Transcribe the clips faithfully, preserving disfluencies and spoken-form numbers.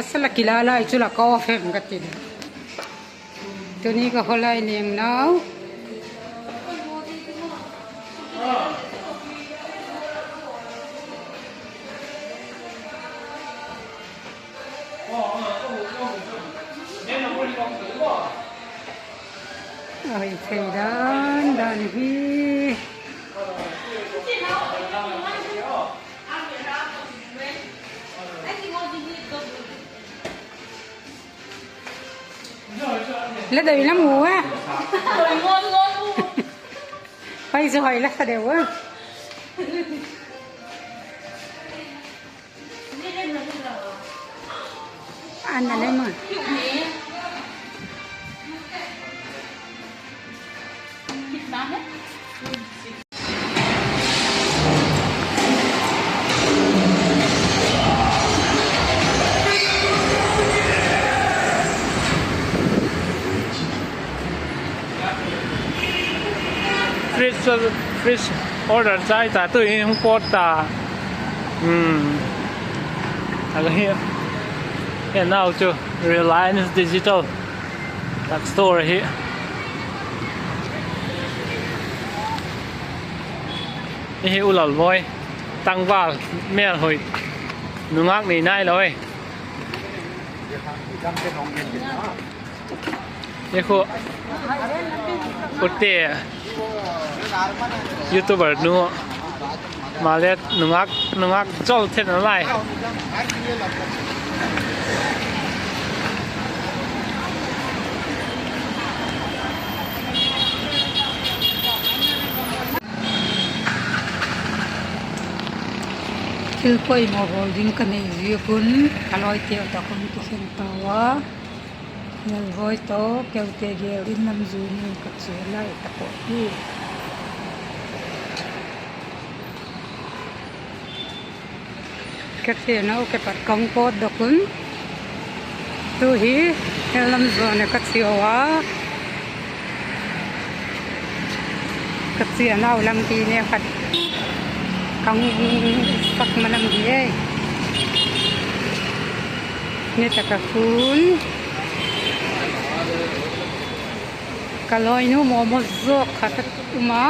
Sala kila lai chu la ka off hem ka ti. Tuni ka khawlai leng nau. A hoi thei dan dan hi. La dei lam u a. Pai zu hoi la sa deu a. An na lei ma. Fridge, fridge order chai ta, tu in hung pawt ta. Hmm. A la hi. He nau chu Reliance Digital tak store hi. I hi u Lalvawi, tangval, mêlhoi, nungak nei nai lo e. I khu, ute, YouTuber nu, Malet nungak, nungak chol thet na lai. Thil poimaw hawl ding ka nei ziak un, ka lawite tak un kikhen tau a. Lalvawi tawh keute gel in lam zuan in ka chia lai tak uh hi. Ka chianau kipat ka hung pawtdok un. Tu hi, he lam zuan a ka chiau a. Ka chianau lampi ne khat ka hung sak ma lam hi e. Ne tak a khun. Ka lawinu momo zawk khat a um a.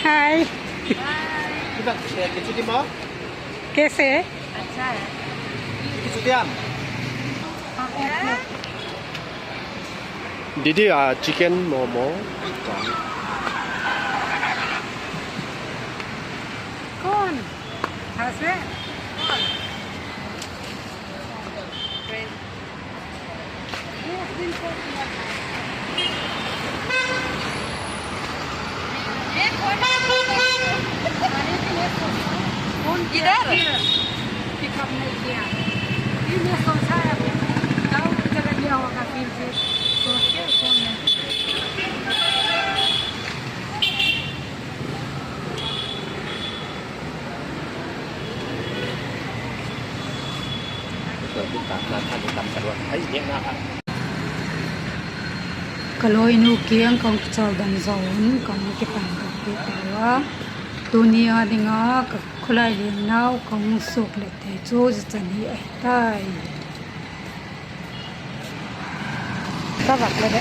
Hi. Kaise? दीदी, आ, चिकन मोमो। कौन? हंसे? इधर। पिकअप नहीं किया। ये मैं सोचा है, जाओ, जरा ले आओ, अगर फिर से सोच के फोन में। Ka lawinu kiang ka hung kichal dan zaw un ka hung kipan ka pi tau a. Tuni a ding a ka khawlai leng nau ka hung suak leh thei chu zia chan hi ahi tai. Ka vak le de.